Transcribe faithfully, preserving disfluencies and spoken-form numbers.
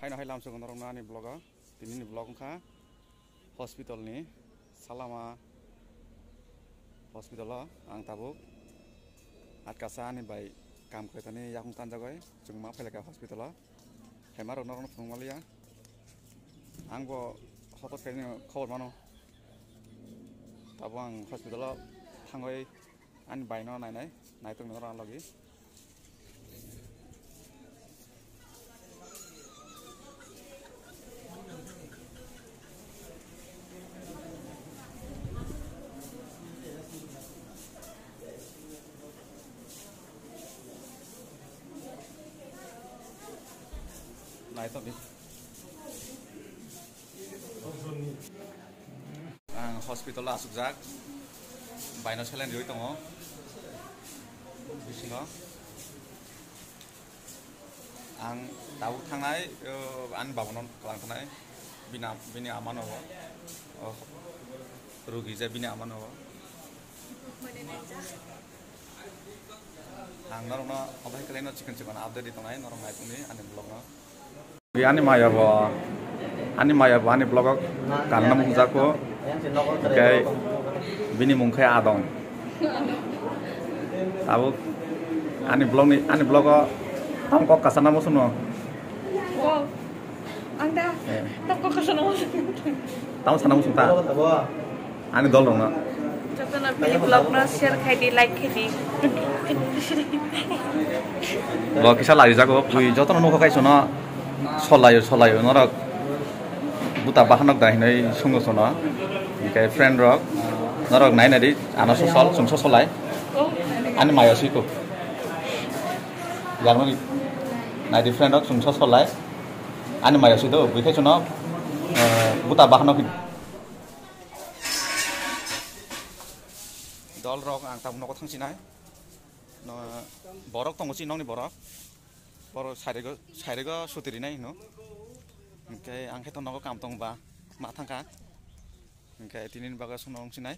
Haino hai lamsok norokno ani vlog o. Tini ni vlog wngkha hospital ni salama. Hospital o ang tabuk atkasa ani bai kam khlaitani yakung tanjagoi chwng ma phailaka hospital o. Hema rok norokno phunuk maliya. Ang bo hotot khaini khobor mano. Tabuk ang hospital o thangoi ani bai no nainai, naitok ni oro logi. Naitok ni. Ang hospital o asukjak, baino saline riwi tongo bisingo. Ang tabuk thangnai, o, ani babono twlang thangnai, bini, bini amano o, o, rugi je bini amano o. Ang norokno obo hai khlaino chikon chikon update ri tongnai, norok nai tongdi ani vlog no. Ani maya bo, ani maya bo ani vlog o kanna mung jako, hingke bini mung khe Adong. Tabuk ani vlog ni, ani vlog o tam kok kasana musuno. Wow. Ang da. Eh. Tam kok kasana musuno. Tam sana musuno ta. Ani dol rokno. Jotono bini vlog no share khai di, like khai di. Bo kisa lai jago, bui jotono nukho kai sono solayo, solayo norok buta bahanok da hinoi sungo sono. Hingke friend rok norok nai nai di ano sosol, sung sosolai. Ani mayo siko. Yang nai di friend rok sung sosolai. Ani mayo sito, bui kai sono, eh, buta bahanok hin. Dol rok ang tabuk nogo thang sinai. No, borok tongo si nokni borok. Borok sairego, sairego suti rinai hino. Hingke ang khe to nogo kam tong ba ma thangkha. Hingke tini ni baga sono wng sinai.